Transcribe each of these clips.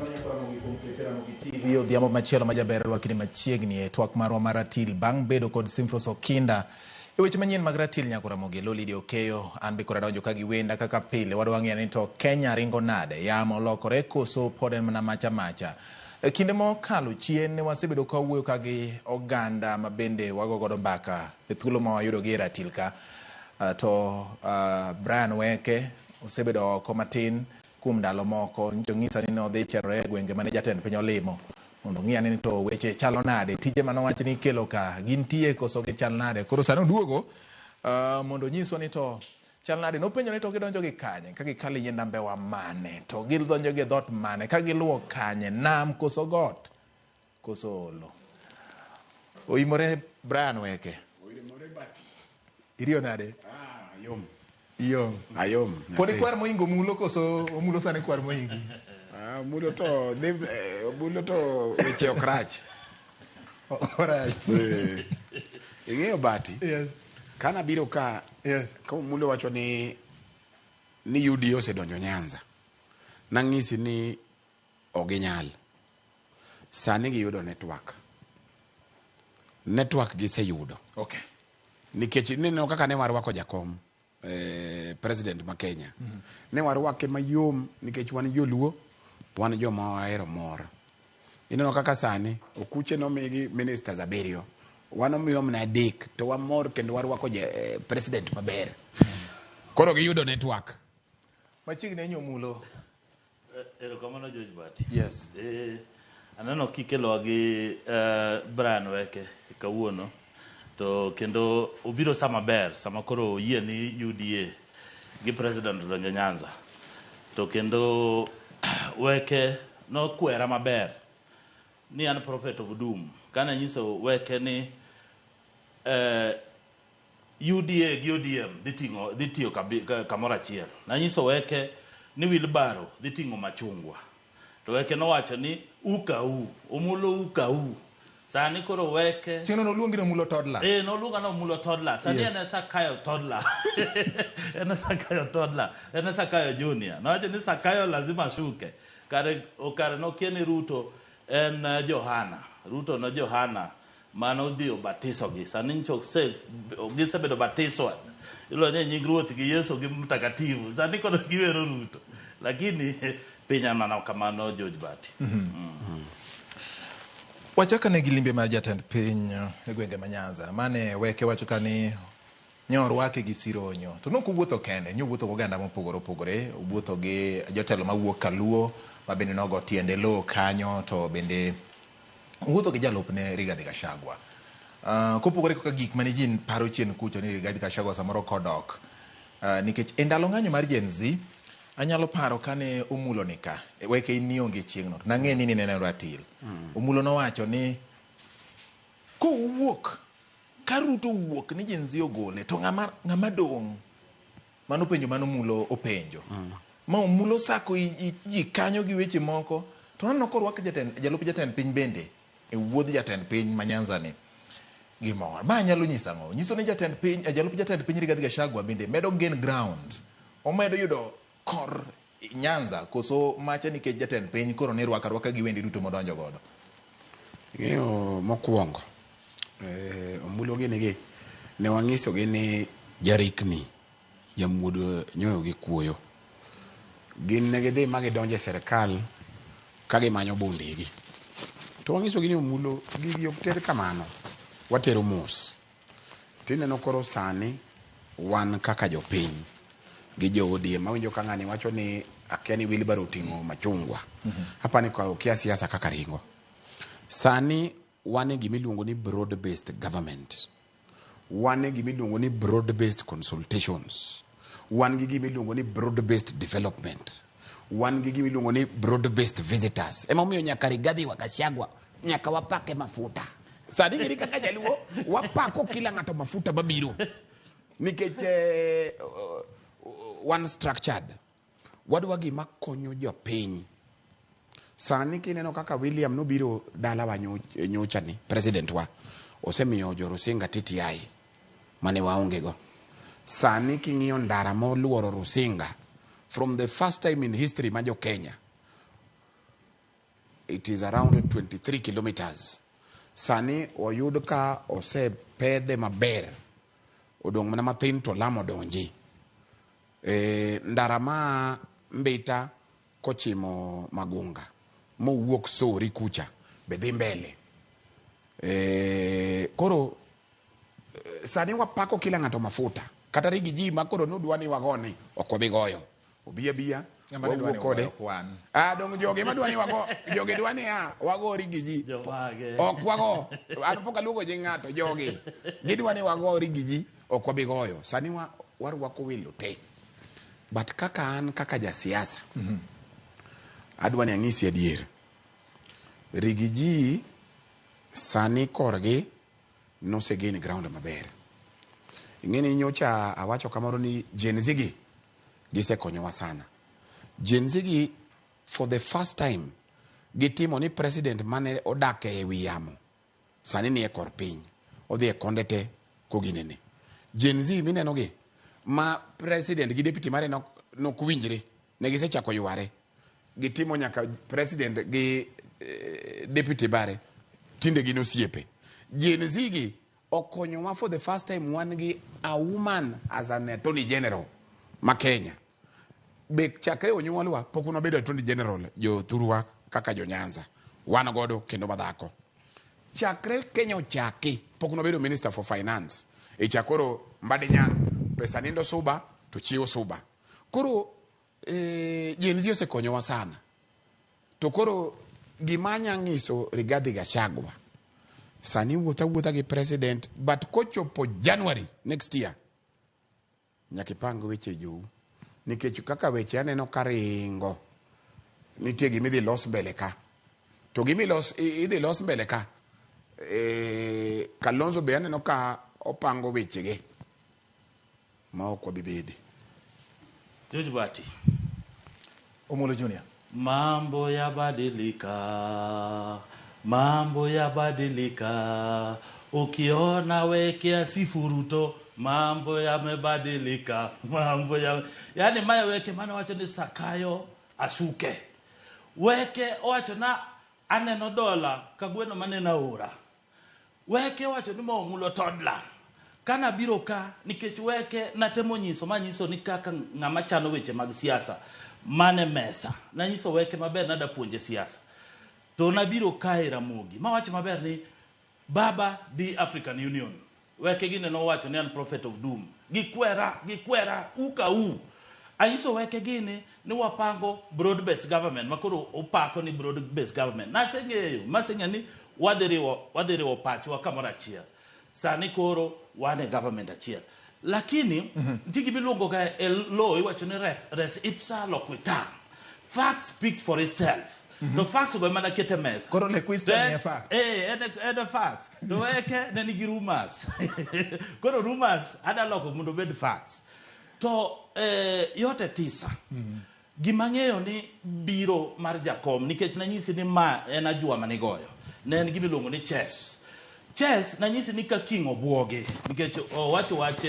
Erokamano nyakwa Ramogi kuom kete Ramogi TV odhiambo machielo ma jaber rwakni machiegni e twak marwa mar ratil bang' bedo kod Simfros Okinda e weche manyien mag ratil nyako Ramogi Loli Lydia Okeyo an be koro adonjo ka gi wenda kaka pile wadwa ng'eyo ni to Kenya ringo nade yamo olokore koso pod en mana macha macha e kinde mokalo chien ne wasebedo ka wawuoyo ka gi oganda ma bende wago godo mbaka e thuolo ma wayudo gi e ratil ka to Brian Weke osebedo oko matin kuom ndalo moko nyocha onyisa ni nodhi cherore e gwenge mane jatend piny olimo mondo ong'i ane ni to weche chalo nade tije mane owach ni ikelo ka gintie koso gichal nade koro sani oduogo uh, mondo onyiswa ni to chal nade nopenjo ni to gidonjo gi kanye ka gikalo yiend ambewa mane to gidonjo gi dhoot mane ka giluwo kanye nam koso got koso olo oimore Brian Weke Oimore bati. iriyo nade Ah, ayom. Iyo. Ayom. Pod ikwar moingo mulo koso omulo sani kwar moingi? Ah, mulo to dhi mulo to weche ok rach. Orach. Eh, Ing'eyo bati. Yes. Kana biro ka Yes. ka mulo wacho ni ni UDA osedonjo Nyanza. Nang'isi ni ok ginyal. Sani giyudo network. Network giseyudo. Okay. Nikech ineno kaka ne warwako jakom eh, president ma Kenya. Mm -hmm. Ne warwake mayom nikech wan joluo, wan joma wahero mor. Ineno kaka sani okuche nomigi ministers abiriyo, wan omiwa mana adek to wamor kendo warwako ja, eh, president maber. Koro giyudo network. Machiegni ahinya Omulo. Erokamano George Bati. Yes. Aneno kikelowa gi Brian Weke kawuono to kendo obiro sama ber sama koro oyie ni UDA gi president odonjo Nyanza to kendo Weke nokwera maber ni an prophet of doom kane anyiso Weke ni UDA gi ODM dhi ting'o dhi tiyo kamoro achiel. Nanyiso Weke ni wheelbarrow dhi ting'o machungwa. To Weke nowacho ni u ka u, Omulo u ka u. Sani koro Weke Chieng'no noluongi ni Omulo toddler. Eh, noluonga ni Omulo toddler. Sani Yes. en e Sakayo toddler. En e Sakayo toddler. En e Sakayo junior. Nowacho ni Sakayo lazima shuke. Kare, kare nokia ni Ruto en Johana. Ruto no Johana Mane odhi obatisogi. Sani nyicha ose, gisebedo batiswa. Iluongo ni e nying Ruoth gi Yesu gi Mtakatifu. Sani koro giwero Ruto. Lakini piny en mana kamano George Bati. Wachak ane gi limbe mar jatend piny e gwenge ma Nyanza. Mane Weke wacho ka ni nyorwake gi sironyo. To nok owuotho kende, nyowuotho gi oganda mopogore opogore. Owuotho gi jotelo mawuok Kaluo ma bende nogo tiende lowo kanyo to bende Owuotho gi jalupne Rigathi Gachagua. Kopogore kaka gik mane ji paro chien kucho ni Rigathi Gachagua samoro kodok. Nikech e ndalo ng'anyo mar Gen Z, anyalo paro kane Omulo ni ka, weke in nionge chieng'no, to nang'e ni nineno ratil. Omulo nowacho ni kowuok, ka Ruto owuok ni Gen Z ogole, to ng'ama, ng'ama dong'? Mano penjo mane Omulo openjo. Ma Omulo osako i ji kanyo gi weche moko. To naneno korwak jatend, jalup jatend piny bende e wuodh jatend piny ma Nyanza ni gi mor. Ma nyalo nyiso ang'o? Nyiso ni jatend piny, jalup jatend piny Rigathi Gachagua bende medo gain ground. Omedo yudo kor Nyanza koso macha nikech jatend piny koro ni rwako arwaka gi wende duto modonjo godo. Ing'eyo mokwongo, Omulo gini gi, ne wang'isogi ni jarikni jamuodo nyoyo gi kuoyo. Gin ne gidhi ma gidonjo e sirkal ka gimanyo bundegi. To wang'isogi ni Omulo gigi ok ter kamano, watero mos. Tineno koro sani wan kaka jopiny gi jo ODM awinjo ka ng'ani wacho ni akia ni wheelbarrow oting'o machungwa. Apani ka okia siasa kaka ringo. Sani wan e gima iluongo ni broad based government. Wan e gima iluongo ni broad based consultations. Wan gi gima iluongo ni broad based development. Wan gi gima iluongo ni broad based visitors. Ema omiyo nyaka Rigathi wa Gachagua nyaka wapake mafuta. Sani gini kaka jaluo wapako kila ng'ato mafuta mabiro. Nikech eh, wan structured. Wadwa gima konyo jopiny. Sani kineno kaka William nobiro dalawa nyocha ni, president wa, osemiyo jo Rusinga TTI mane waonge go. Sani king'iyo ndara moluoro Rusinga, from the first time in history ma jo Kenya, It is around 23 kilometers. Sani oyud ka osepedhe maber. Odong' mana mathin to lam odonji. E, ndara ma Mbita kochimo Magunga mowuok Sori kucha be dhi mbele. E, koro sani wapako kila ng'ato mafuta kata rigi ji ma koro nudwa ni wagoni ok wabi goyo obi abiya Ng'ama ne dwa wawuo ni kode ugoyo kwan. ah dong jogi madwa ni wago jogi dwa ni a wago rigi ji Jomage. ok wago an pok aluongo ji ng'ato jogi gidwa ni wago rigi ji ok wabi goyo sani wa, warwako welo te but kaka an kaka jasiasa adwa ni ang'isi adier rigi ji sani korgi nosegain ground maber ing'e ni nyocha awacho kamoro ni Gen Z gi gisekonyowa sana Gen Z gi for the first time gitimo ni president mane odak e wi yamo sani ni e kor piny odhi e konde te koginene Gen Z mineno gi ma president gi deputy mare nok nok winjre ne gisechako yware gitimo nyaka president gi deputy mare tinde gin osiepe Gen Z gi okonyowa for the first time wan gi a woman as an attorney general ma Kenya be chakre onyuolwa pok wabedo attorney general jothurwa kaka jo Nyanza wan godo kendo madhako chakre Kenya ochaki pok nobedo minister for finance e cha koro Mbadi Nyang' pesa nindo suba to chiwo suba koro Gen Z osekonyowa sana to koro gima anya ng'iso Rigathi Gachagua sani wuotha wuotha gi president but kochopo January next year nyaka ipang weche jou nikech kaka weche aneno ka ringo nitie gima idhi los mbele ka to gima idhi los mbele ka Kalonzo be aneno ka opango wechege ma ok wabi bede. George Bati. Omolo Junior. Mambo yabadilika, mambo yabadilika. Ukiona weke sifu Ruto, mambo yamebadilika, mambo ya yani mae weke mane wacho ni Sakayo ashuke. Weke owacho na aneno dola ka gweno maneno aora. Weke wacho ni ma omulo toddler. Kana biro ka nikech weke natemo nyiso manyiso ni kaka ng'ama chano weche mag siasa mane mesa. Nanyiso weke maber nada puonje siasa. To nabiro kae Ramogi mawacho maber ni baba di African Union. Weke gine nowacho ni an prophet of doom. Gikwera, gikwera, u ka u. Anyiso weke gini ni wapango broad based government makoro upako ni broad based government. Naseng'eyo, maseng'eyo ni wadhi riwo pachwa kamoro achiel. Sani koro wan e government achiel. Lakini nitie gima iluongo ga e law iwacho ni res ipsa loquitur. Fact speaks for itself. To facts go ema nakete mesa. Koro le question ni e fact. En e facts. To weke ne nigi rumors. Koro rumors ada loko mondo obed facts. To yote tisa. Gima ng'eyo ni biro mar jakom nikech nanyisi ni ma en ajwa manigoyo. Ne en gima iluongo ni chess. Chess nanyisi ni ka king obwogi nikech owacho wach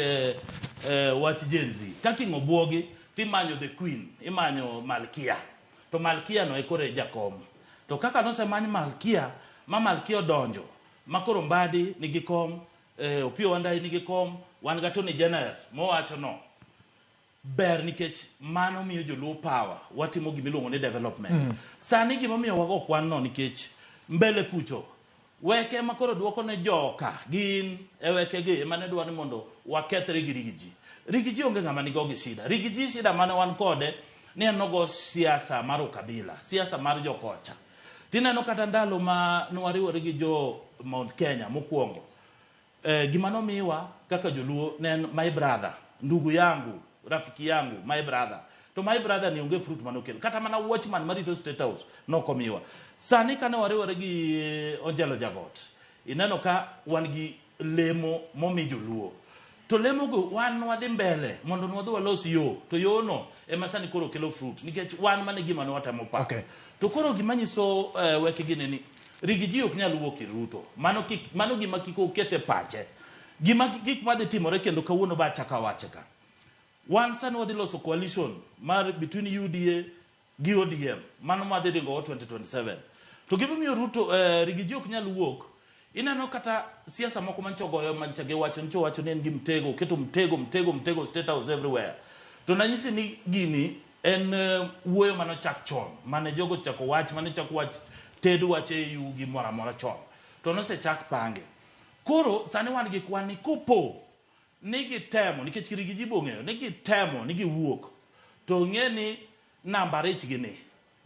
wach Gen Z. Ka king obwogi timanyo the queen, imanyo malkia. To malkia no e koro e jakom. To kaka nosemany malkia, ma malkia odonjo, ma koro Mbadi nigi kom, Opiyo Wandayi nigi kom, wan ga Attorney General mowacho no. Ber nikech mano miyo joluo power, watimo gima iluongo ni development. Sani gimomiyo wago kwan no nikech mbele kucho weke ma koro duoko ne joka gin e weke gi ema ne dwa ni mondo wakethre gi Rigiji. Rigiji onge ng'ama nigo gi shida. Rigiji shida mane wan kode ni en nogo siasa mar ukabila, siasa mar jokocha. Tineno kata ndalo ma nwariwore gi jo Mount Kenya mokwongo. Gima nomiwa kaka joluo ne en my brother, ndugu yangu, rafiki yangu, my brother. To my brother ni onge fruit manokelo. Kata mana watchman marito State House nokomiwa. Sani kane wariwore gi Ojelo Jagot, ineno ka wan gi lemo momi joluo. To lemo go wan wadhi mbele mondo nwadhi walos yo. To yo no ema sani koro kelo fruit nikech wan mane gima ne watemo paro. To koro gima nyiso weke gini ni Rigiji ok nyal wuok ir Ruto. Mano kik, mano gima kik oket e pache. Gima gik madhi timore kendo kawuono ba achako awache ka. Wan sani wadhi loso coalition mar between UDA gi ODM. Mano madhi ringo 2027. To gimomiyo Ruto Rigiji ok nyal wuok, ineno kata siasa moko mancho ogoyo mancha giwacho ncho wacho ni en gi mtego, oketo mtego, mtego, mtego state house everywhere. To nanyisi ni gini en wuoyo manochak chon, mane jogo chako wach, mane chako wach ted wach AU gimoro amora chon. To nosechak pange. Koro sani wan gi kwan ni kopo ni gitemo, nikech Rigiji be ong'eyo ni gitemo ni giwuok, to ng'e ni namba rich gi ni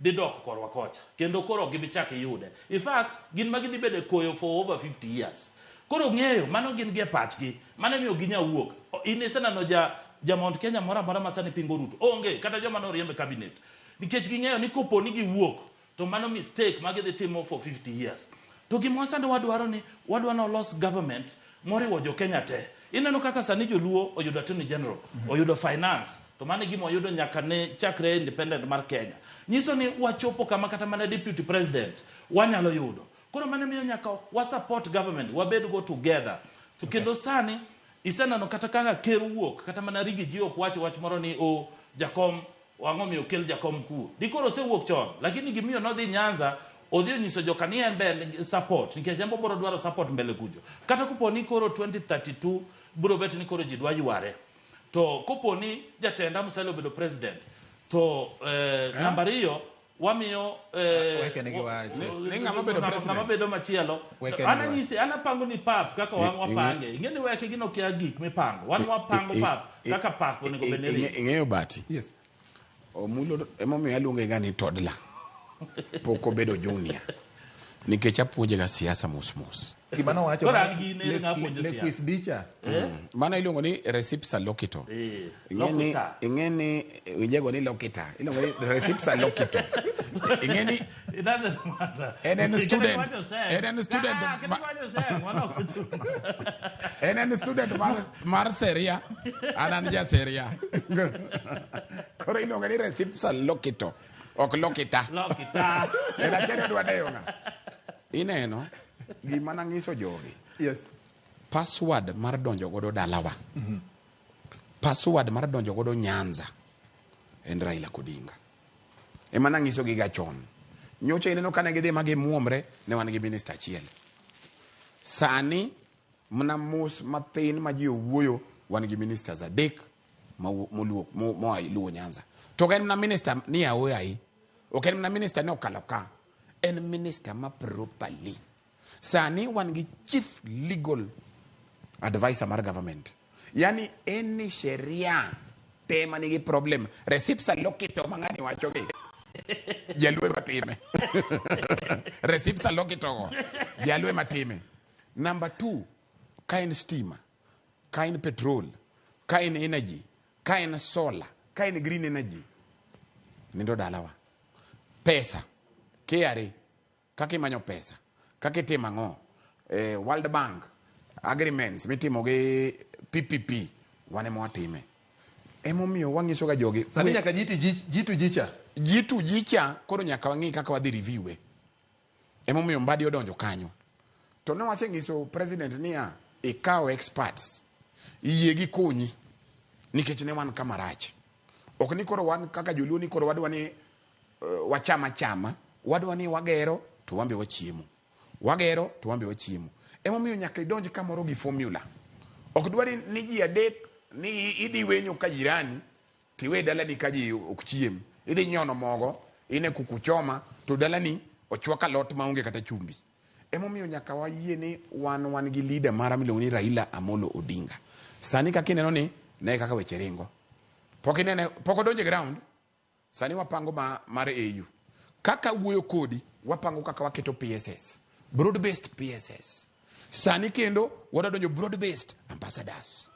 dhi dok korwa kocha kendo koro ok gibi chak iyude. In fact, gin ma gidhi bedo e koyo for over 50 years. Koro ng'eyo mano gin gi e pachgi, mano emiyo ok ginyal wuok. In iseneno ja Mount Kenya moro amora ma sani pingo Ruto? Onge, kata joma noriemb e cabinet. Nikech ging'eyo ni kopo ni giwuok to mano mistake ma gidhi timo for 50 years. To gima sani wadwaro ni wadwa ni olos government moriwo jo Kenya te. Ineno kaka sani joluo oyudo attorney general, oyudo finance, to mano e gima oyudo nyaka ne chakre independent mar Kenya. Nyiso ni wachopo kama kata mana deputy president wanyalo yudo. Koro mano miyo nyaka wa support government, wabed go together. To kendo sani iseneno kata kaka ker wuok, kata mana Rigiji ok wach wach moro ni o jakom wang'o miyo okel jakom kuo. Dikoro osewuok chon, lakini gimiyo nodhi Nyanza, odhi onyiso joka ni en be en support, nikech en bo biro dwaro support mbele kucho. Kata kopo ni koro 2032 biro bet ni koro ji dwa yware. To kopo ni jatenda Musalia obedo president, to namba ariyo wamiyo Weke ni giwacho. Ni ng'ama bedo president? Ng'ama bedo machielo. Weke ni An wach. anyisi, an apango ni pap kaka wan wapange. Ing'e ni weke gino kia gik mipango. Wan wapango pap kaka pap onego bed ni ringo. Ing'eyo bati. Yes. Omulo emomiyo aluonge ga ni toddler. Pok obedo junior. Nikech apuonje ga siasa mos mos. Gima nowacho Koro an gi ne ng'a puonjo le siasa. quiz dicha. Mano iluongo ni recipsa locito. Ing'e ni Lokuta. ing'e ni winjego ni lokita. Iluongo ni recipsa locito. Ing'e ni It doesn't matter. En en Kata student. iwacho seng. En en student Ah, kata iwacho seng, mano ok ochuno. en en student mar seria an ja seria. Koro iluongo ni recipsa locito. Ok lokita. Lokita. En akia ni odwa dewo ng'a. Ineno gima nang'iso jogi. Yes. Password mar donjo godo dalawa. Password mar donjo godo Nyanza en Raila Odinga. Ema nang'iso gi ga chon. Nyocha ineno kane gidhi ma gimuomre ne wan gi minister achiel. Sani mana mos mathin ma ji owuoyo wan gi ministers adek moluok moa luwo Nyanza. To ok en mana minister ni aoyayi. Ok en mana minister ni okalo ka. En minister ma properly. Sani wan gi chief legal advisor mar government. Yani any sheria te manigi problem recipsa lokito ma ng'ani wacho gi jaluo ema time. Recipsa lokito go jaluo ema time. Number 2, ka en stima, ka en petrol, ka en energy, ka en solar, ka en green energy, nindo dalawa. Pesa, KRA, kaka imanyo pesa, kaka itimo ang'o, World Bank agreements mitimo gi PPP, wan ema watime. Emomiyo wang'iso ga jogi. Sani nyaka jitu jicha. Jitu jicha, koro nyaka wang'i kaka wadhi review e. Emomiyo Mbadi odonjo kanyo. To ne waseng'iso president niya, ikaw experts, iyie gi konyi, nikech ne wan kama rach. Ok ni koro wan kaka joluo ni koro wadwa ni wacham achama, wadwa ni wagero to wan be wachiemo. Wagero to wan be wachiemo. Emomiyo nyaka idonj kamoro gi formula. Ok dwar ni ji adek ni idhi wenyo ka jirani tiwe dalani ka ji ok chiem. Idhi nyono mogo, ine kuku choma, to dalani ochwak alot maonge kata chumbi. Emomiyo nyaka wayie ni wan gi leader mara miluongo ni Raila Amolo Odinga. Sani kaka ineno ni ne kaka weche ringo. Pok inene, pok odonjo e ground. Sani wapango mar AU. Kaka wuoyo kodi, wapango kaka waketo PSS. Broad based PSS. Sani kendo wadwa donjo broad based ambassadors.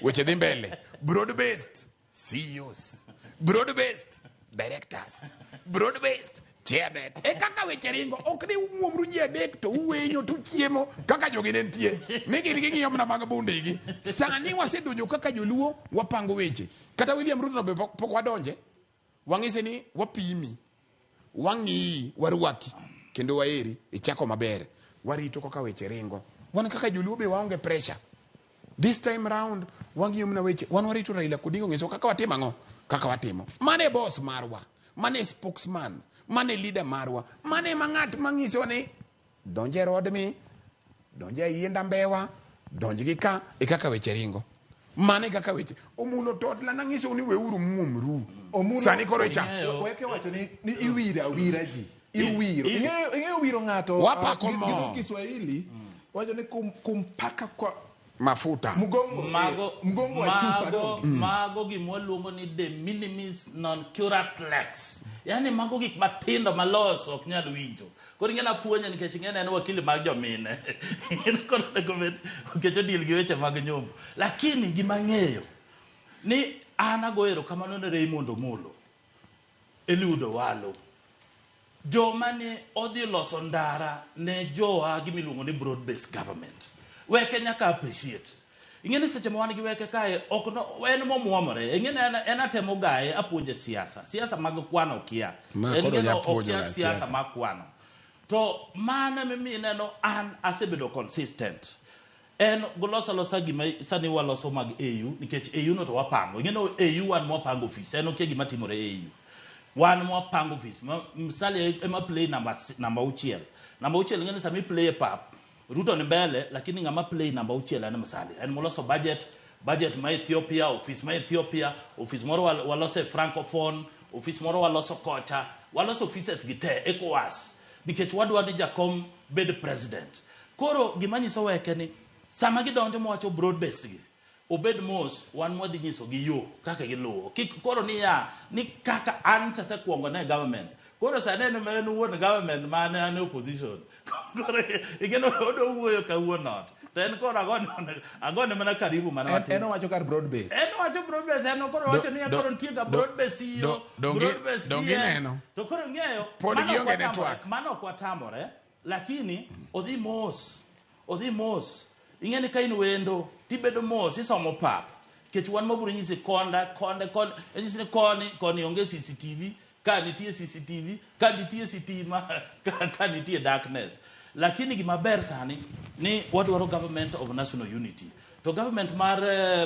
Weche dhi mbele. Broad based CEOs. Broad based directors. Broad based chairman. E kaka weche ringo, ok ni umuomru ji adek to uwenyo to uchiemo kaka jogi ne nitie. Ni gin ging'iyo mana mag bundegi. Sani wasedonjo kaka joluo wapango weche. Kata William Ruto be pok wadonje. Wang'ise ni wapimi, wang'iyi, warwaki kendo waeri, ichako maber. Warito kaka weche ringo. Wan kaka joluo be waonge pressure. This time round wang'iyo mana weche. Wan warito Raila Odinga ng'iso kaka watimo ang'o? Kaka watimo. Mane boss marwa, mane spokesman, Mane leader marwa. Mane ma ng'at manyiso ni donj e rodmi, donj e yienda mbewa, donj gi ka, e kaka weche ringo. Mane e kaka weche. Omulo todla nang'isou ni weuru muomru. Omulo- Sani koro icha. Ing'eyo. Weke wacho ni, ni iwiro awira ji. Iwiro. Ing'eyo ing'eyo wiro ng'ato. Wapako gi- mo. gi dho Kiswahili wacho ni kumpaka kwa Mafuta. mgongo. Mago, mgongo wa chupa mago, donge. mago gima waluongo ni de minimis non curat lex. Yani mago gik matindo malos ok nyal winjo. Koro ing'e napuonje nikech ing'e ni en wakili mag jomine. Ing'e koro onego bed nikech odil gi weche mag nyombo. Lakini gima ang'eyo ni an ago erokamano ne Raymond Omolo, Eliud Owalo, joma ne odhi loso ndara ne jowa gimiluongo ni broad based government. Weke nyaka appreciate. Ing'e ni seche ma wan gi weke kae ok no, en momuomore. Ing'e ni en atemo gaye apuonje siasa. Siasa mag kwano okia. Ma En koro ing'e ni japuonjo okia ga siasa siasa. mag kwano. To mano emomiyo ineno an asebedo consistent. En goloso alosa gima sani waloso mag AU nikech AU no to wapango. Ing'e ni AU wan mwapango ofis. En okia gima timore AU. Wan mwapango ofis. Musalia ema play namba auchiel. Namba auchiel ing'e ni sama i play e pap, Ruto ni mbele, lakini ng'ama play namba auchiel en Musalia. En moloso budget, budget ma Ethiopia, ofis ma Ethiopia, ofis moro waloso e Francophone, ofis moro waloso kocha, waloso offices gi te, ECOWAS. Nikech wadwa ni jakom bed president. Koro gima nyiso weke ni sama gidonjo mawacho broad based gi, obed mos, wan mwadhi nyiso gi yo kaka giluwo. Kik koro niya, ni kaka an chasekuongo ne government. Koro sani en ema en wuon government mane an e opposition. Koro ing'e ni odwa wuoyo ka wuon ot. To en koro agone mana karibu mana matin. En owacho kar broad base. En owacho broad base, en koro owacho niya koro nitie ga broad base CEO, broad base donge PS. ineno? To koro ing'eyo, Pod mano ok gionge watamore, network. mano ok watamore, lakini odhi mos, odhi mos. Ing'e ni ka in wendo, tibedo mos, isomo pap. Nikech wan mabiro nyisi konda, konde, konde, inyisi ni koni, koni onge CCTV, ka nitie CCTV, ka nitie sitima, ka nitie darkness. Lakini gima ber sani ni wadwaro government of national unity. To government mar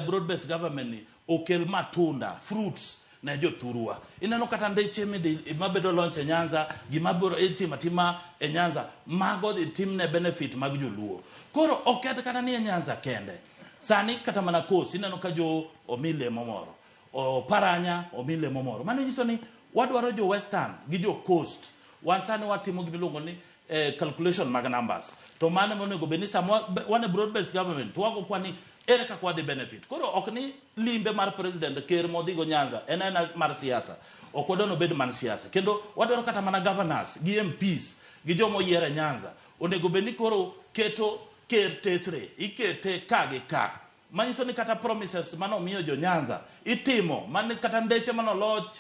broad based government ni okel matunda, fruits ne jothurwa. Ineno kata ndeche midhi mabedo launch e Nyanza, gima biro itimo atima e Nyanza, mago dhi timne benefit mag joluo. Koro ok en kata ni e Nyanza kende. Sani kata mana Coast, ineno ka jo omi lemo moro. Oparanya omi lemo moro. Mano nyiso ni wadwaro jo Western gi jo Coast. Wan sani watimo gima iluongo ni calculation mag numbers. To mano monego bed ni sama wan e broad based government, to wago kwa ni ere kaka wadhi benefit. Koro ok ni limbe mar president ker modhigo Nyanza en aena mar siasa. Ok wadwa ni obed mar siasa. Kendo wadwaro kata mana governors gi MPs gi joma oyier e Nyanza. Onego bed ni koro keto ker tesre, ikete ka gi ka. Manyiso ni kata promises mane omiyo jo Nyanza itimo, mane kata ndeche mane oloch,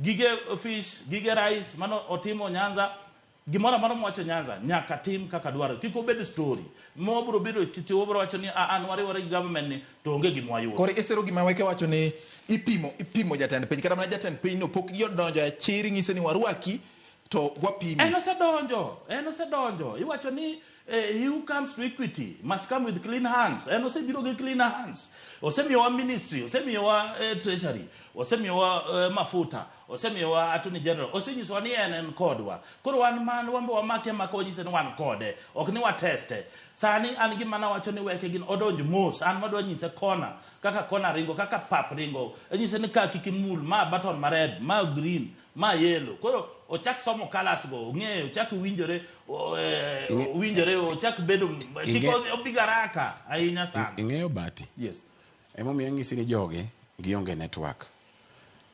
gige fish, gige rice mane otimo Nyanza, gimoro amora mwacho Nyanza nyaka tim kaka dwaro. Kik obed story. Mwabiro bedo kiti wabiro wacho ni a nwariwore gi government ni to onge gima wayudo. Koro isiro gima weke wacho ni ipimo jatend piny, kata mana jatend piny no pok odonjo e chir ng'ise ni warwaki to wapimi. En osedonjo, en osedonjo. Iwacho ni he who comes to equity must come with clean hands. En osebiro gi clean hands. Osemiyowa ministry, osemiyowa treasury, osemiyowa mafuta, osemiyowa attorney general, osenyisowa ni en kodwa. Koro wan man wan be wamake maka wanyise ni wan kode, ok ni wateste. Sani an gima nawacho ni weke gin odonj mos, an madwa nyise kona, kaka kona ringo, kaka pap ringo. Anyise ni ka kik imul, ma button ma red, ma green, ma yellow. Koro ochak somo colors go, ong'eyo, ochak winjore, winjore, ochak bedo, kik obi garaka ahinya sana. Ing'eyo Bati? Yes. Emomiyo anyisi ni jogi gionge network.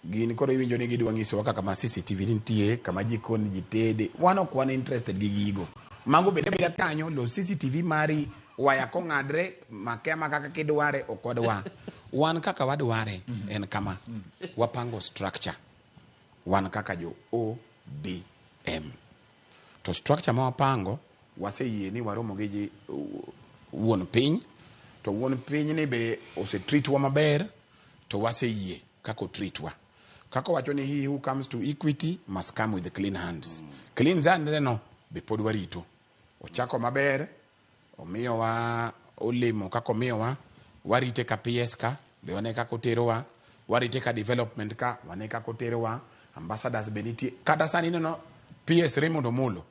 Gin koro iwinjo ni gidwa nyisowa kaka ma CCTV nitie, kama jikon ji tede. Wan ok wan interested gi gigo. Mago bed abeda kanyo, los CCTV mari, waya kong'adre, make amaka kaka idware, ok wadwa. Wan kaka wadware en kama. Wapango structure. Wan kaka jo ODM. To structure ma wapango, waseyie ni waromo gi ji, wuon piny, to wuon piny ni be osetreatwa maber, to waseyie kaka otreatwa. Kaka wacho ni he who comes to equity must come with clean hands. Clean hands no be pod warito. Ochako maber, omiyowa olemo kaka omiyowa, warite ka PS ka, be wane kaka oterowa, warite ka development ka, wane kaka oterowa, ambassadors be nitie. Kata sani ineno PS Raymond Omolo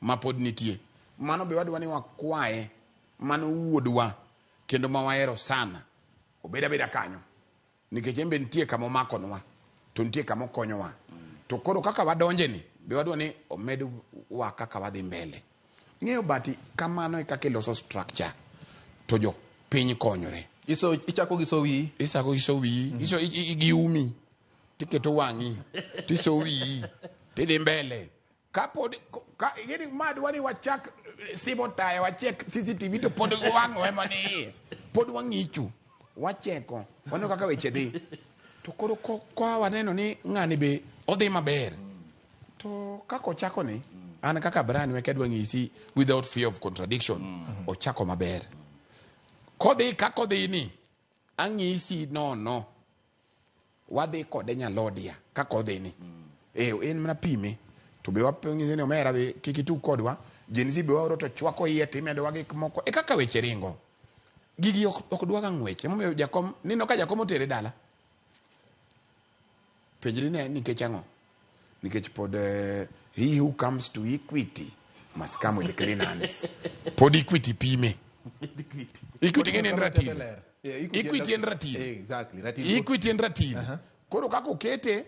ma pod nitie. Mano be wadwa ni wakwaye, mano wuodwa kendo ma wahero sana. Obed abeda kanyo. Nikech en be nitie kama omakonwa to nitie kama okonyowa. To koro kaka wadonje ni be wadwa ni omed wa kaka wadhi mbele. Ing'eyo bati kamano e kaka iloso structure to jo piny konyore. Iso ichako gi so wiyi. Isako iso wiyi, iso gi umi, tiketo wang'i, tiso wiyi, tidhi mbele. Kapod ka ing'eni ma dwa ni wachak simo taya wachek CCTV to pod wang'wa ema ni iye. Pod wang'icho, wacheko, waneno kaka weche dhi. To koro ko waneno ni ng'ani be odhi maber. To kaka ochako ni, an kaka Brian Weke adwa ng'isi without fear of contradiction, ochako maber. Kodhi kaka odhi ni, ang'isi nono, wadhi kode nyalodia kaka odhi ni. Eh, en mana pime. To be wang'ise ni omera be kik itug kodwa. Gen Z be waoro to chwako iye timedowa gik moko. E kaka weche ringo. Gigi ok dwaga ng'wech. Emomiyo jakom, nino ka jakom otere dala. Penjri ne nikech ang'o? Nikech pod he who comes to Equity must come with clean hands. Pod Equity pime. Equity ng'eni en ratil. Equity en ratil. Exactly. Ratil. Equity en ratil. Koro kaka okete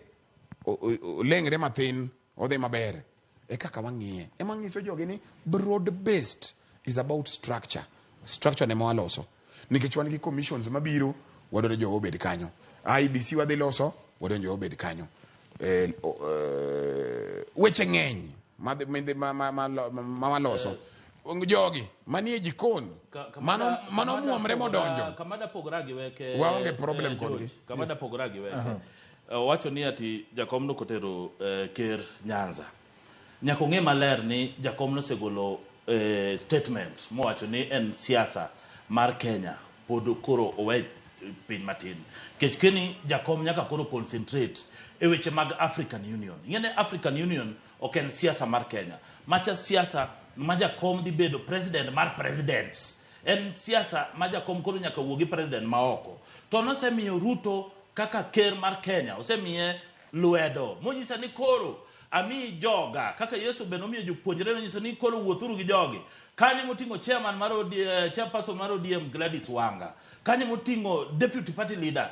oleng're mathin odhi maber. E kaka wang'iye. Ema ng'iso jogi ni broad based is about structure. Structure ne waloso. Nikech wan gi commissions mabiro, wadwaro jogo obed kanyo. IEBC wadhi loso, wadwaro jogo obed kanyo. Weche ng'eny ma waloso. Jogi manie jikon mano muomre modonjo. Kamada pogora gi weke. Waonge problem kodgi. Kamada pogora gi weke. Owacho ni ati jakom no kotero ker Nyanza. Nyaka ong'e maler ni jakom nosegolo statement mowacho ni en siasa mar Kenya pod koro owe piny matin. Nikech keni jakom nyaka koro concentrate e weche mag African Union. Ing'e ni African Union ok en siasa mar Kenya. Macha siasa ma jakom dhi bedo president mar presidents. En siasa ma jakom koro nyaka wuo gi president ma oko. To nosemiyo Ruto kaka ker mar Kenya, osemiye lwedo. Monyisa ni koro ami joga kaka Yesu be nomiyo jopuonjre nonyiso ni koro wuothuru gi jogi. Kanyo moting'o chairman mar ODM, chairperson mar ODM Gladys Wanga. Kanyo moting'o deputy party leader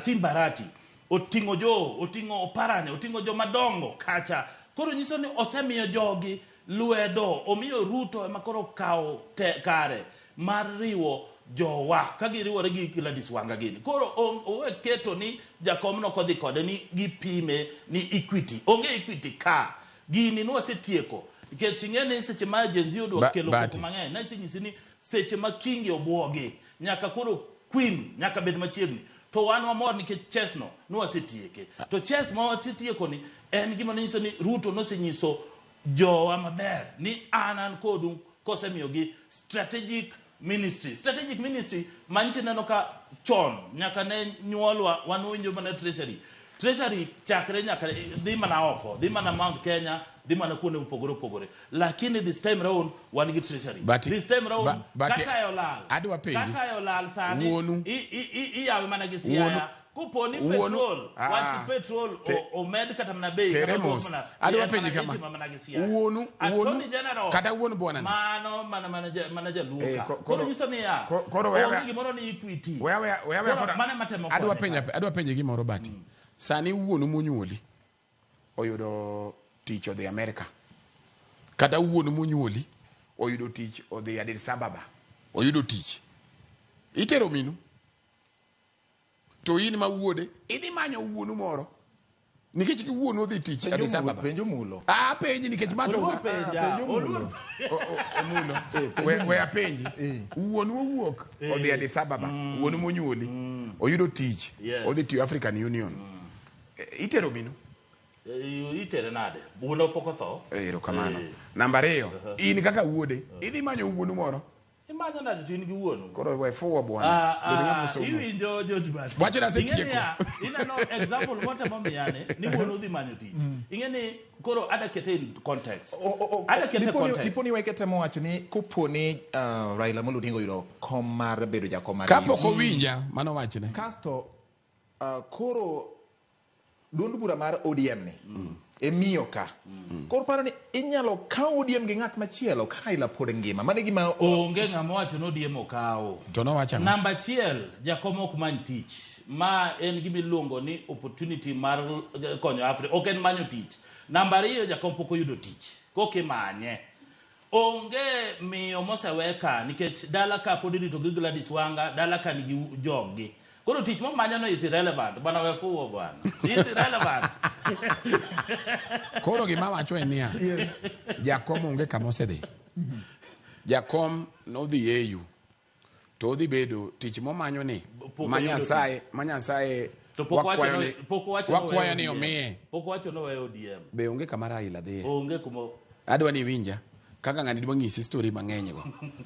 Simba Arati. Oting'o jo, oting'o Oparanya, oting'o joma dongo kacha. Koro nyiso ni osemiyo jogi lwedo, omiyo Ruto ema koro kawo kare mar riwo jowa ka giriwore gi Gladys Wanga gini. Koro owe keto ni jakom no kodhi kode ni gipime ni Equity. Onge Equity ka. Gini nwasetieko. Nikech ing'e ni seche ma Gen Z odwa kelo koko mang'eny, nasenyisi ni seche ma Kingi obwogi, nyaka koro Queen nyaka bed machiegni. To wan wamor nikech chess no nwasetieke. To chess ma wasetieko ni en gima nyiso ni Ruto nosenyiso jowa maber ni an kodu kosemiyogi strategic ministry. Strategic ministry manchi neno ka chon nyaka ne nyuolwa wan winjo mana treasury. Treasury chakre nyaka dhi mana oko, dhi mana Mount Kenya, dhi mana kuonde mopogore opogore. Lakini this time round wan gi treasury. This time round kata olal. Adwa penji. Kata olal sani iyawe mana gi Siaya. Kopo ni petrol, wach petrol omed kata mana bei. Tere mos. Adwa penji kama. Wuonu, kata wuon bwana. Mano mana jaluo ka. Koro nyiso niya. Koro onge gimoro ni Equity. Wewe mana matemo. Adwa penje gimoro Bati. Sani wuonu monyuoli oyudo tich odhi Amerika. Kata wuonu monyuoli oyudo tich odhi Addis Ababa. Oyudo tich. Itero minu. To in ma wuode, idhi manyo wuonu moro. Nikech wuonu odhi tich Addis Ababa. Penjo mulo. Ah, penji nikech ma to penja. Omulo. We apenji. Wuonu owuok odhi Addis Ababa. Wuonu monyuoli oyudo tich. Odhi tiyo African Union. Itero minu. Itere nade? Wuono pok otho. Erokamano. Namba 2, in kaka wuode, idhi manyo wuonu moro. Imanyo nade to in gi wuonu? Koro we fuwo bwana. Iwinjo George Bati. Wacho na asetieko. Ineno example motemo miyane ni wuonu odhi manyo tich. Ing'e ni koro ada kete in context. Ada kete context. Dipo ni weke temo wacho ni kopo ni Raila Amolo Odinga oyudo kom mar bedo jakom mar Kapok owinja mano wachne. Kasto koro duond bura mar ODM ni. E miyo ka. Koro paro ni inyalo kaw ODM gi ng'at machielo ka Raila pod ngima. Mano e gima Onge ng'ama owacho ni ODM okawo. To nowacho ang'o? Namba achiel, jakom ok many tich. Ma en gima iluongo ni opportunity mar konyo Africa. Ok en manyo tich. Namba ariyo, jakom pok oyudo tich. Koka imanye. Onge miyo mosewe ka nikech dala ka pod irito gi Gladys Wanga, dala ka nigi joggi. Koro tich momanyo no is irrelevant. Bwana we fuwo bwana. Is irrelevant. Koro gima awacho en niya, jakom onge kama osedhi. Jakom nodhi AU to odhi bedo tich momanyo ni Pok ma oyudo Nyasaye ma Nyasaye To pok wacho wakwayo no ni pok wacho no wakwayo weyo ni ODM. omiye. Pok wacho no weyo ODM. Be onge kama Raila dhiye. Onge kuma Adwa ni iwinja kaka ng'ani dwa nyisi story mang'eny go.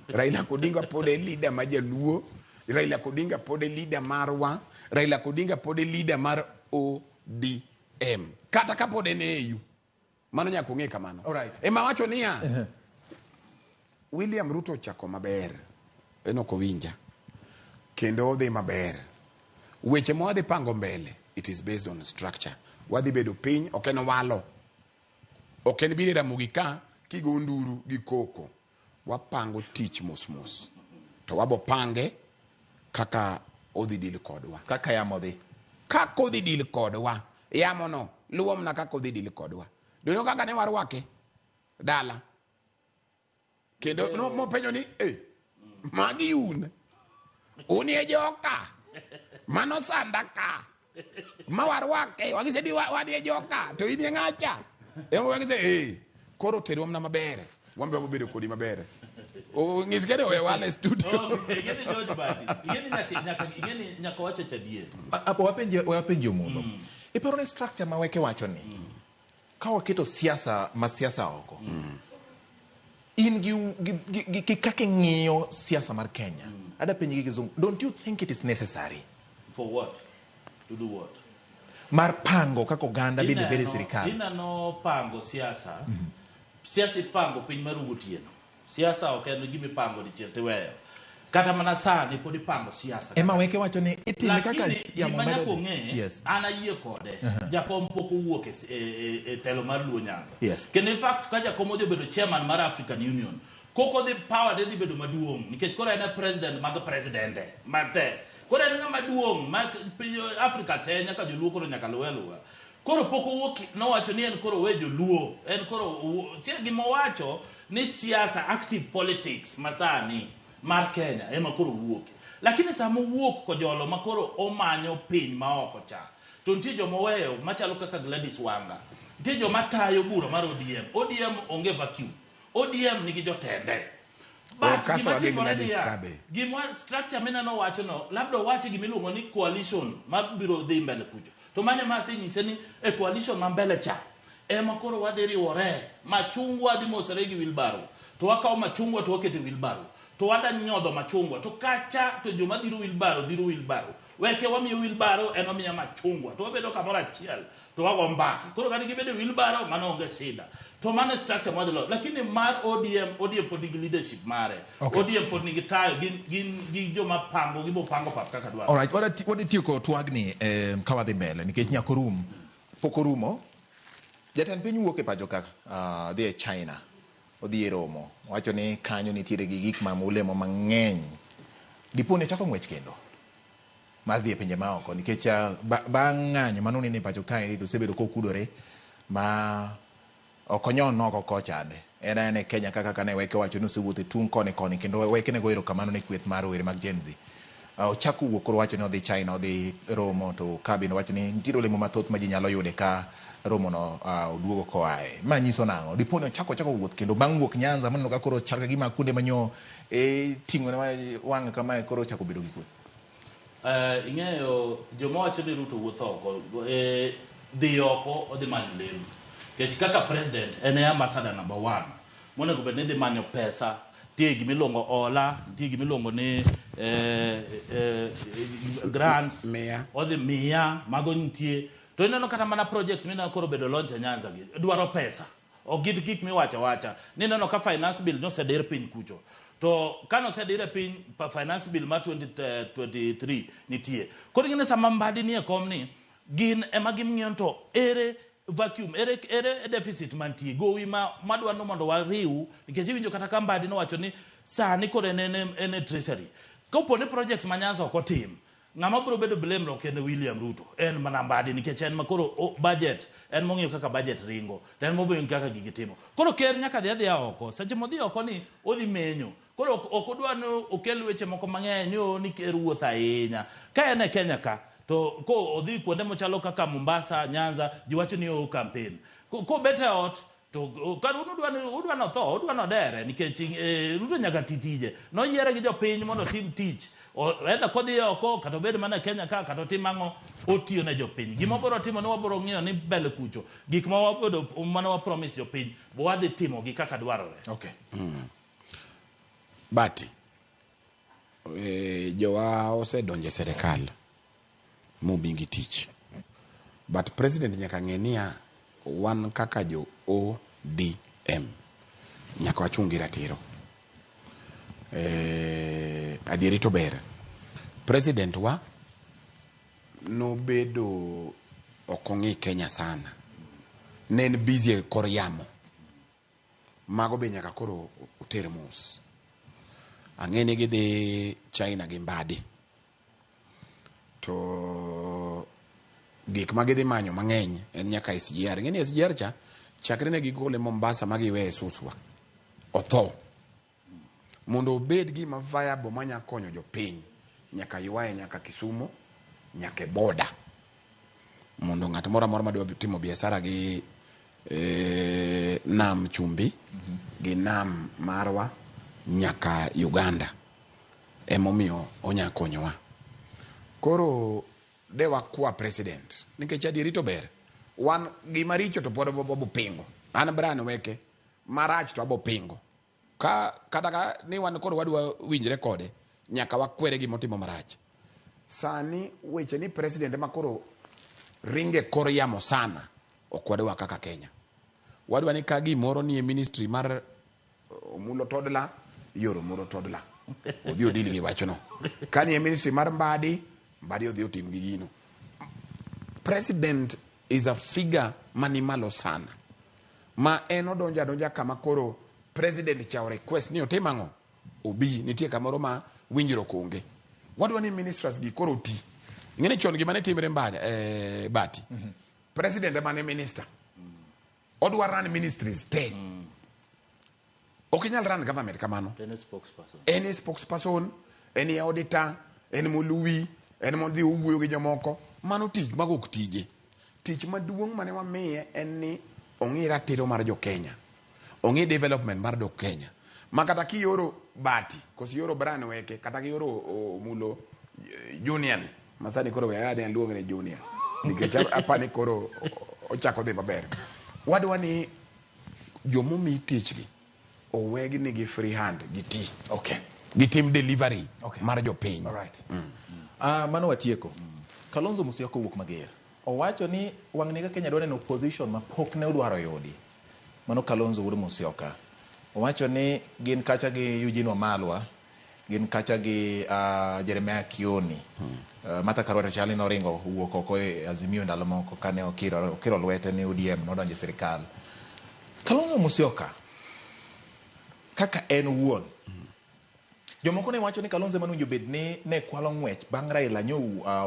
Raila Odinga pod e leader ma jaluo. Raila Odinga pod e leader marwa. Raila Odinga pod e leader mar ODM. Kata ka pod en e AU. Mano nyaka ung'e kamano. Alright. Ema wacho niya, William Ruto ochako maber. En ok owinja. Kendo odhi maber. Weche ma wadhi pango mbele, it is based on structure. Wadhi bedo piny, ok en walo. Ok en biro e Ramogi ka kigo nduru gi koko. Wapango tich mos mos. To wabo pange kaka odhi deal kodwa. Kaka yamo dhi. Kaka odhi deal kodwa. Yamo no luwo mana kaka odhi deal kodwa. Donge kaka ne warwake dala. Kendo no, mopenjo ni, eh, magi un. Un e joka. Mano sanda ka. Ma warwake. Wang'ise ni wan e joka. To in e ng'acha. Ema wang'ise, eh, koro terwa mana maber. Wan be wabedo kodi maber. Ng'is kede owe wale studio. Okay, ing'eni George Badi. Ing'eni nyaka nyaka ing'eni nyaka wacho chadier. Wapenje wapenje Omulo. Iparo ni structure ma weke wacho ni ka waketo siasa ma siasa oko. In gi, gi, gi, gi kaka ing'iyo siasa mar Kenya. Ada penji gi kizungu. Don't you think it is necessary For what? To do what? mar pango kaka oganda bende bedo e sirikal? Ineno pango siasa. Siasa ipango piny mar otieno. Siasa ok en gima ipango dichiel tiweyo. Kata mana sani pod ipango siasa. Ema weke wacho ni itime kaka Lakini yamo gima medo nyaka dhi. ong'e, Yes. an ayie kode. Jakom pok owuok e, e, e, e telo mar Luo Nyanza. Yes. Kendo in fact ka jakom odhi obedo chairman mar African Union, koko dhi power de dhi bedo maduong' nikech koro en e president mag presidente mag te. Koro en ng'ama duong' ma piny Africa te nyaka joluo koro nyaka luwe aluwa. Koro pok owuok nowacho ni en koro owe joluo, en koro owuo- gima owacho ni siasa active politics masani mar Kenya ema koro owuok. Lakini sama owuok kojolo ma koro omanyo piny maoko cha, to nitie joma oweyo machalo kaka Gladys Wanga. Nitie joma tayo bura mar ODM. ODM onge vacuum. ODM nigi jotende. But Ok kaso gima wagi timore Gladys niya, Kabe. gima structure mineno wacho no, labda owache gima iluongo ni coalition mabiro dhi mbele kucho. To mano ema asenyise ni e coalition ma mbele cha ema koro wadhi riwore machungwa dhi mosore gi wheelbarrow to wakawo machungwa to waketo e wheelbarrow to wada nyodho machungwa to kacha to joma dhiro wheelbarrow dhiro wheelbarrow weke wamiyo wheelbarrow en omiya machungwa to wabedo kamoro achiel to wago mbaka koro kata gibedo e wheelbarrow mano onge shida to mano e structure mwadhi loso lakini mar ODM ODM pod nigi leadership mare Okay. ODM pod nigi tayo gin gin gi joma pango gibo pango pap kaka dwaro Alright, wadhi tieko twagni ka wadhi mbele nikech nyaka orum. Pok orumo. Jatend piny wuok e pacho ka dhi e China. Odhi e romo. Owacho ni kanyo nitiere gi gik ma olemo mang'eny. Dipo ni ochako ng'wech kendo mar dhi e pinje maoko nikech bang' ng'anyo mane oneno e pacho kaendi to osebedo kokudore ma ok onyon oko kochande. En aena e Kenya kaka kane Weke owacho ni osewuotho e tung' koni koni kendo Weke ne go erokamano ne kweth mar rowere mag Gen Z. Ochako wuok koro owacho ni odhi China odhi romo to ka bende owacho ni nitiere olemo mathoth ma ji nyalo yude ka romo no oduogo koae. Ma nyiso nang'o? Dipo ni ochako ochako wuoth kendo bang' wuok Nyanza maneno ka koro chal ka gima kuonde manyo e ting'o ne wang'e kamae koro ochako bedo gi kweth. Ing'eyo joma wacho ni Ruto wuotho oko dhi oko odhi manyo lemo. Nikech kaka president en e ambassador number one monego bed ni dhi manyo pesa nitie gima iluongo hola nitie gima iluongo ni grants Miya. odhi miya mago nitie to ineno kata mana projects mineno koro bedo launch e Nyanza gi dwaro pesa ok gin gik miwacho awacha nineno ka finance bill nosedir piny kucho to kanosedir e piny pa finance bill mar 2023 nitie koro ing'e ni sama Mbadi nie kom ni gin ema ging'iyo ni to ere vacuum, ere deficit mantie gowi ma madwa ni mondo wariw, nikech iwinjo kata ka Mbadi nowacho ni sani koro en e treasury. Kopo ni projects ma Nyanza ok otim, ng'ama biro bedo blame ok en William Ruto, en mana Mbadi, nikech en ma koro budget, en mong'iyo kaka budget ringo, to en mong'iyo kaka gigi timo. Koro ker nyaka dhi adhiya oko. Seche modhi oko ni odhi menyo. Koro ok odwa ni okel weche moko mang'eny ni ni ker wuotho ahinya. Ka en e Kenya ka, to ko odhi kuonde machalo kaka Mombasa, Nyanza, ji wacho ni o campaign. Kobet e ot, to kar un udwa ni udwa notho, udwa nodere, nikech Ruto nyaka ti tije. Noyiere gi jopiny mondo otim tich. Either kodhi oko, kata obed mana e Kenya ka, kata otim ang'o, otiyo ne jopiny. Gima wabiro timo ni wabiro ng'iyo ni mbele kucho, gik ma wabedo mane wa promise jopiny, bo wadhi timogi kaka dwarore. Bati, jowa osedonjo e sirikal momigi tich. But president nyaka ng'e niya, wan kaka jo ODM nyaka wachung' gi ratiro. Adieri to ber. President wa nobedo ok ong'i Kenya sana. Ne en busy e kor yamo. Mago be nyaka koro oter mos. Ang'e ni gidhi China gi Mbadi. To gik ma gidhi manyo mang'eny en nyaka SGR. Ing'e ni SGR cha chakre ne gigole Mombasa ma giweye Suswa. Otho. Mondo obed gima viable manya konyo jopiny, nyaka ywaye nyaka Kisumu, nyaka e border. Mondo ng'at moro amora madwa timo biashara gi nam chumbi gi nam marwa nyaka Uganda. Emomiyo onya konyowa. Koro de wakwa president nikech adieri to ber. Wan gima richo to pod wabo pingo. An Brian Weke marach to abo pingo. Ka kata ka ni wan koro wadwa winjre kode, nyaka wakwere gimotimo marach. Sani weche ni president ema koro ringe kor yamo sana ok wadwa kaka Kenya. Wadwa ni ka gimoro nie ministry mar Omulo Toddler, ioro Omulo Toddler. Odhi odil gi wachno. Ka nie ministry mar Mbadi, Mbadi odhi otim gi gino. President is a figure mani malo sana. Ma en odonjo adonja kama koro president cha o request ni otim ang'o? Obi, nitie kamoro ma winjruok onge. Wadwa ni ministers gi koro oti. Ing'e ni chon gima ne timre Mbadi, Bati. President ema ne minister. Odwa run ministries te. Ok inyal run government kamano. En spokesperson. En spokesperson, en auditor, en moluwi, en modhi owuoyo gi jomoko. Mano tich, mago ok tije. Tich maduong' mane wamiye en ni ong'i ratiro mar jo Kenya. Ong'i development mar jo Kenya. Ma kata kioro Bati, koso ioro Brian Weke, kata kioro Omulo Junior ni, ma sani koro we ane aluonge ni Junior. Nikech apani koro ochako dhi maber. Wadwa ni jomomi tich gi owegi nigi free hand giti. Gitim delivery mar jopiny. All right. Mano watieko. Kalonzo Musyoka owuok mager. Owacho ni wang'ni ka Kenya dwa neno opposition ma pok ne odwaro yudi. Mano Kalonzo wuod Musyoka. Owacho ni gin kacha gi Eugene Wamalwa, gin kacha gi Jeremiah Kioni. Martha Karua to chal ni noringo owuok oko e Azimio ndalo moko kane okiro lwete ni ODM nodonjo e sirikal. Kalonzo Musyoka kaka en owuon, jomoko ne wacho ni Kalonzo ema nowinjo bed ni ne kwalo ng'wech bang' Raila nyo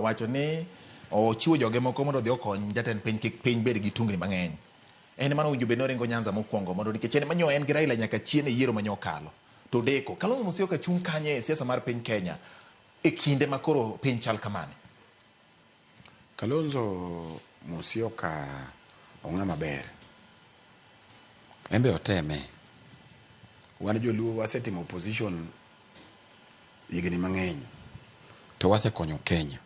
wacho ni ochiwo joge moko mondo odhi okony jatend piny kik piny bed gi tungni mang'eny. En ema nowinjo bed ni oringo Nyanza mokwongo mondo nikech en ema nyo en gi Raila nyaka chien e yiero manyo okalo. To deko. Kalonzo Musyoka chung' kanye e siasa mar piny Kenya e kinde ma koro piny chal kamani? Kalonzo Musyoka ong'ama ber. En be oteme. Wan joluo wasetimo opposition higni mang'eny to wasekonyo Kenya.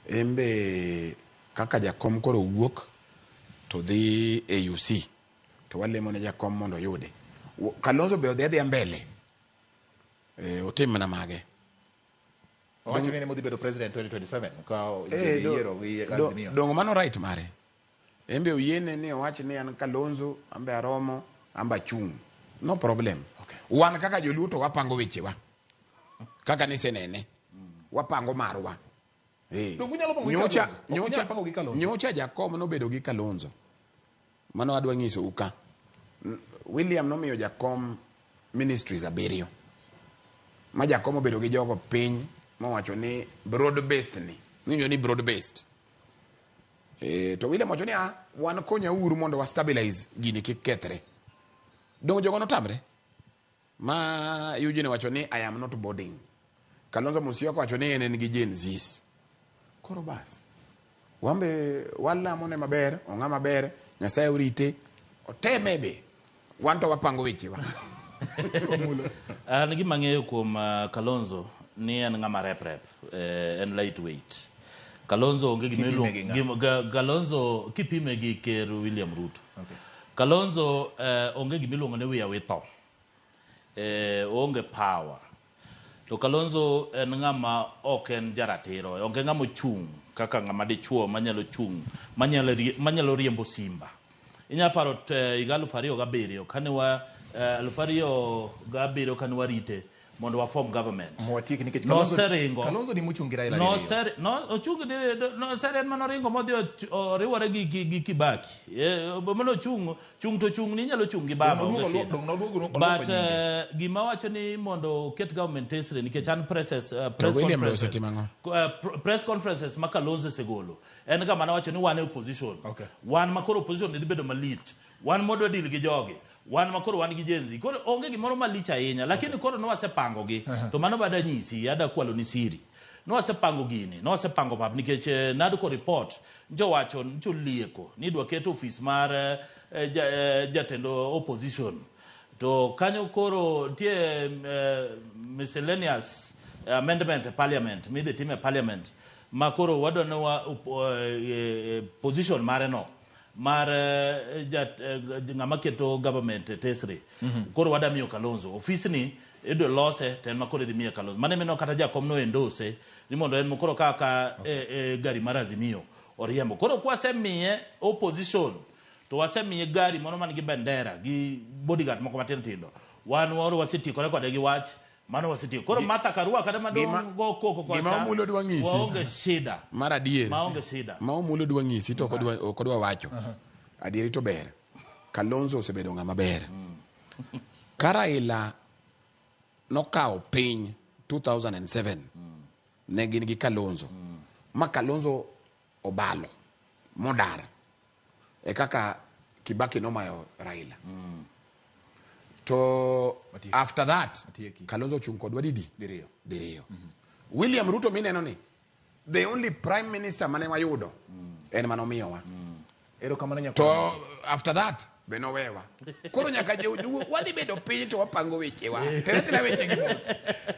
En be kaka jakom koro wuok to dhi AUC to walemo ne jakom mondo oyude. Kalonzo be odhi adhiya mbele. Otim mana mage. Owacho ni en ema odhi bedo president 2027 ka yiero gi Azimio. Dongo mano right mare. En be oyiene ni owach ni an Kalonzo, an be aromo, an be achung'. No problem. Wan kaka joluo to wapango wechewa. Kaka nisenene. Wapango marwa. Donge unyalo pango gi Nyocha Kalonzo? Ok unyal pango gi Kalonzo. Nyocha jakom nobedo gi Kalonzo. Mano adwa nyisou ka. William nomiyo jakom ministries 7. Ma jakom obedo gi jogo piny mowacho ni broad based ni. Niwinjo ni broad based. To William wacho ni wan konyauru mondo wa stabilize gini kik kethre. Donge jogo notamre? Ma Eugene wacho ni I am not boarding. Kalonzo Musyoka wacho ni en gi Gen Zs. Koro bas. Wambe walamone maber, ong'a maber, Nyasaye orite, oteme be. Wan to wapango wechewa. An gima ang'eyo kuom Kalonzo ni en ng'ama rep rep, en lightweight. Kalonzo onge gima Kipime gi ng'a? Kalonzo kipime gi Ker William Ruto. Okay. Kalonzo onge gima iluongo ni wiya witho. Onge power. To Kalonzo en ng'ama ok en jaratiro, onge ng'ama ochung' kaka ng'ama dichuo manyalo chung', manyalo riembo simba. Inyalo paro higa 2007 kane wa 2007 kane warite mondo wa form government. Mwatieki nikech Noseringo. Kalonzo ni mochung' gi Raila diriyo. Ochung' noseri en manoringo modhi oriwore gi Kibaki. Mano ochung', chung' to chung' ni inyalo chung' gi baba, Dong' onge shida. noduogo oluoko But, nyinge. gima wacho ni mondo oket government tesre nikech an To press William conferences. osetimo ang'o? Press conferences ma Kalonzo osegolo. En ga mana wacho ni wan e opposition. Okay. Wan ma koro opposition dhi bedo malit. Wan modwa deal gi jogi. Wan ma koro wan gi Gen Z. Koro onge gimoro malich ahinya, lakini koro nwasepango gi. To mano bada nyisi, ada kwalo ni siri. Nwasepango gini, nwasepango pap nikech NADCO report njowacho ncholieko ni idwa ket office mar jatend opposition. To kanyo koro nitie miscellaneous amendment e parliament, midhi tim e parliament, ma koro wadwa ni wa position mare no mar ng'ama keto government e tesre. Koro wada miyo Kalonzo ofis ni idwa lose to en ma koro idhi miye Kalonzo. Mano emino kata jakom no endorse ni mondo en koro kaka gari mar Azimio oriembo. Koro kwasemiye opposition to wasemiye gari moro man gi bendera gi bodyguard moko matindo tindo. Wan waro wasetiekore kode gi wach mano wasetieko. Koro Martha Karua kata madong' go koko kocha, Gima Omulo dwa ng'isi. Waonge shida. Mar adier. Maonge shida. Ma Omulo dwa ng'isi to ok odwa wacho. Adieri to ber. Kalonzo osebedo ng'ama ber. Ka Raila nokawo piny 2007, ne gin gi Kalonzo. Ma Kalonzo obalo modar. E kaka Kibaki nomayo Raila. To Matieki. after that, Matieki. Kalonzo ochung' kodwa didi? Diriyo. Diriyo. William Ruto mineno ni, the only prime minister mane wayudo, en mane omiyowa. Erokamano nyaka To wang'e. after that, be nowewa. Koro nyaka joduo, wadhi bedo piny to wapango wechewa. Tere tera weche gi mos.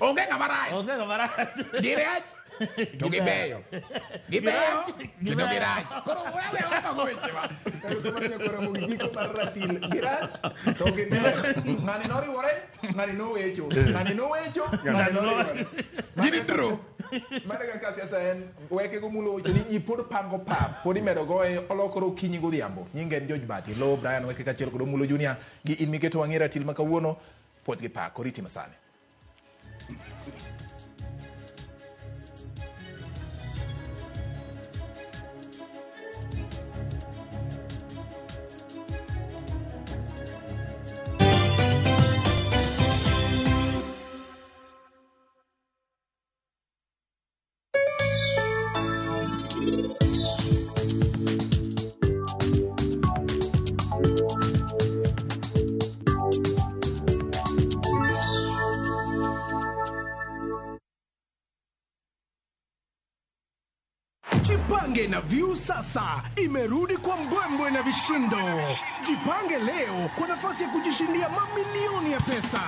Onge ng'ama rach. Onge ng'ama rach. Girach to gibeyo. Gibeyo kendo girach. Koro wewe wapango wechewa. Erokamano nyaka Ramogi, giko mar ratil. Girach to gibeyo. Ng'ani noriwore, ng'ani nowecho. Ng'ani nowecho, ng'ani noriwore. Gini draw. Mano kaka siasa en weke gomulo weche ni ji pod pango pap, pod imedo goye olokore okinyi godhiambo. Nyinge en George Bati, Lo Brian Weke kaachiel kod Omulo Junior gi in miketo wang'i ratil ma kawuono, puoch gi pak, oriti masani. Jipange na Viusasa imerudi kwa mbwembwe na vishindo. Jipange leo kwa nafasi ya kujishindia mamilioni ya pesa.